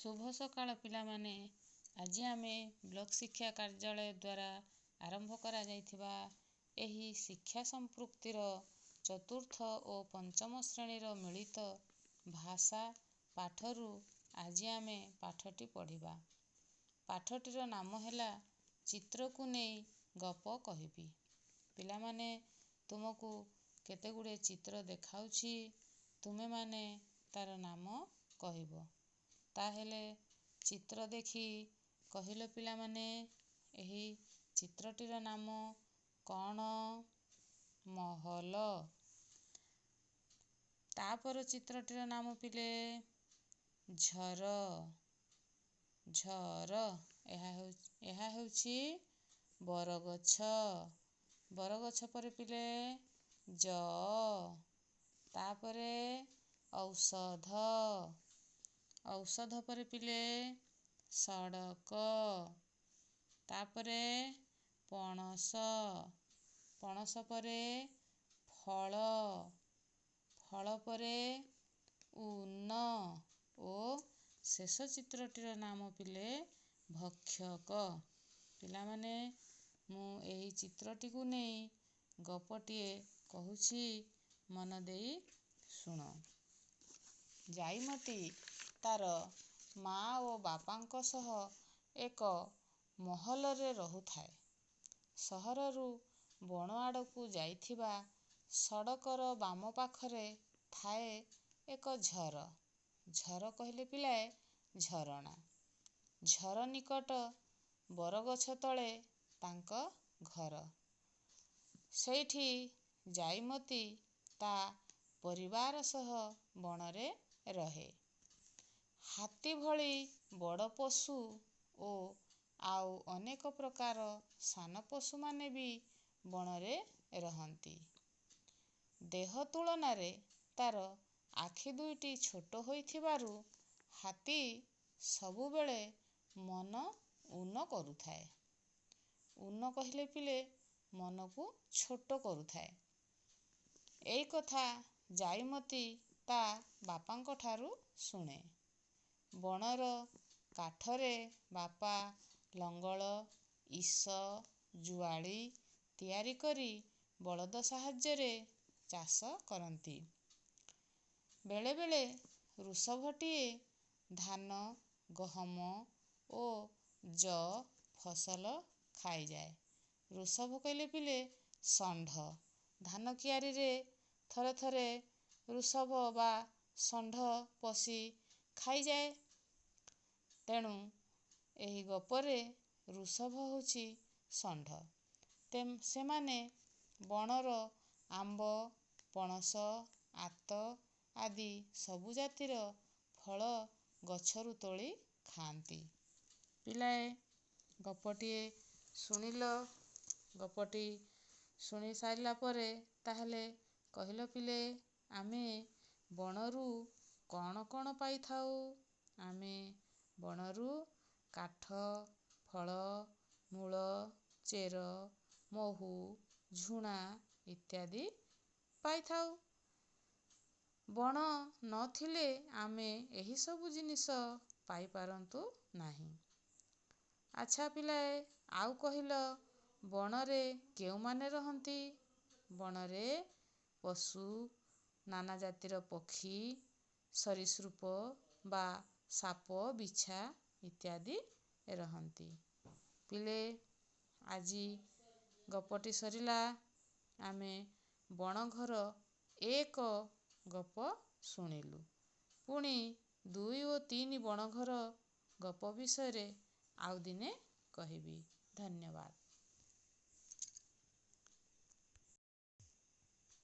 ଶୁଭ ସକାଳ ପିଲାମାନେ। ଆଜି ଆମେ ବ୍ଲକ୍ ଶିକ୍ଷା କାର୍ଯ୍ୟାଳୟ ଦ୍ୱାରା ଆରମ୍ଭ କରାଯାଇଥିବା ଏହି ଶିକ୍ଷା ସମ୍ପୃକ୍ତିର ଚତୁର୍ଥ ଓ ପଞ୍ଚମ ଶ୍ରେଣୀର ମିଳିତ ଭାଷା ପାଠରୁ ଆଜି ଆମେ ପାଠଟି ପଢ଼ିବା। ପାଠଟିର ନାମ ହେଲା ଚିତ୍ରକୁ ନେଇ ଗପ କହିବି। ପିଲାମାନେ, ତୁମକୁ କେତେ ଗୁଡ଼ିଏ ଚିତ୍ର ଦେଖାଉଛି, ତୁମେମାନେ ତାର ନାମ କହିବ। ତାହେଲେ ଚିତ୍ର ଦେଖି କହିଲ ପିଲାମାନେ, ଏହି ଚିତ୍ରଟିର ନାମ କ'ଣ? ମହଲ। ତାପର ଚିତ୍ରଟିର ନାମ ପିଲେ? ଝର। ଝର। ଏହା ହେଉଛି ବରଗଛ। ବରଗଛ ପରେ ପିଲେ ଯଅ, ତାପରେ ଔଷଧ। ଔଷଧ ପରେ ପିଲେ ସଡ଼କ, ତାପରେ ପଣସ। ପଣସ ପରେ ଫଳ, ଫଳ ପରେ ଉନ ଓ ଶେଷ ଚିତ୍ରଟିର ନାମ ପିଲେ ଭକ୍ଷକ। ପିଲାମାନେ, ମୁଁ ଏହି ଚିତ୍ରଟିକୁ ନେଇ ଗପଟିଏ କହୁଛି, ମନ ଦେଇ ଶୁଣ। ଜାଇମତି ତାର ମା ଓ ବାପାଙ୍କ ସହ ଏକ ମହଲରେ ରହୁଥାଏ। ସହରରୁ ବଣ ଆଡ଼କୁ ଯାଇଥିବା ସଡ଼କର ବାମ ପାଖରେ ଥାଏ ଏକ ଝର। ଝର କହିଲେ ପିଲାଏ ଝରଣା। ଝର ନିକଟ ବରଗଛ ତଳେ ତାଙ୍କ ଘର। ସେଇଠି ଜାଇମତି ତା ପରିବାର ସହ ବଣରେ ରହେ। ହାତୀ ଭଳି ବଡ଼ ପଶୁ ଓ ଆଉ ଅନେକ ପ୍ରକାର ସାନ ପଶୁମାନେ ବି ବଣରେ ରହନ୍ତି। ଦେହ ତୁଳନାରେ ତାର ଆଖି ଦୁଇଟି ଛୋଟ ହୋଇଥିବାରୁ ହାତୀ ସବୁବେଳେ ମନ ଉନ କରୁଥାଏ। ଉନ କହିଲେ ପିଲେ ମନକୁ ଛୋଟ କରୁଥାଏ। ଏଇ କଥା ଜାଇମତି ତା ବାପାଙ୍କ ଠାରୁ ଶୁଣେ। ବଣର କାଠରେ ବାପା ଲଙ୍ଗଳ, ଇସ, ଜୁଆଳି ତିଆରି କରି ବଳଦ ସାହାଯ୍ୟରେ ଚାଷ କରନ୍ତି। ବେଳେବେଳେ ଋଷଭଟିଏ ଧାନ, ଗହମ ଓ ଯଅ ଫସଲ ଖାଇଯାଏ। ଋଷଭ କହିଲେ ପିଲେ ଷଣ୍ଢ। ଧାନ କିଆରିରେ ଥରେ ଥରେ ଋଷଭ ବା ଷଣ୍ଢ ପଶି ଖାଇଯାଏ। ତେଣୁ ଏହି ଗପରେ ଋଷଭ ହେଉଛି ଷଣ୍ଢ। ସେମାନେ ବଣର ଆମ୍ବ, ପଣସ, ଆତ ଆଦି ସବୁ ଜାତିର ଫଳ ଗଛରୁ ତୋଳି ଖାଆନ୍ତି। ପିଲାଏ, ଗପଟିଏ ଶୁଣିଲ। ଗପଟି ଶୁଣି ସାରିଲା ପରେ ତାହେଲେ କହିଲ ପିଲେ, ଆମେ ବଣରୁ କ'ଣ କ'ଣ ପାଇଥାଉ? ଆମେ ବଣରୁ କାଠ, ଫଳ, ମୂଳ, ଚେର, ମହୁ, ଝୁଣା ଇତ୍ୟାଦି ପାଇଥାଉ। ବଣ ନଥିଲେ ଆମେ ଏହିସବୁ ଜିନିଷ ପାଇପାରନ୍ତୁ ନାହିଁ। ଆଚ୍ଛା ପିଲାଏ, ଆଉ କହିଲ, ବଣରେ କେଉଁମାନେ ରହନ୍ତି? ବଣରେ ପଶୁ, ନାନା ଜାତିର ପକ୍ଷୀ, ସରୀସୃପ ବା ସାପ, ବିଛା ଇତ୍ୟାଦି ରହନ୍ତି। ପିଲେ, ଆଜି ଗପଟି ସରିଲା। ଆମେ ବଣଘର ଏକ ଗପ ଶୁଣିଲୁ। ପୁଣି 2 ଓ 3 ବଣଘର ଗପ ବିଷୟରେ ଆଉ ଦିନେ କହିବି। ଧନ୍ୟବାଦ।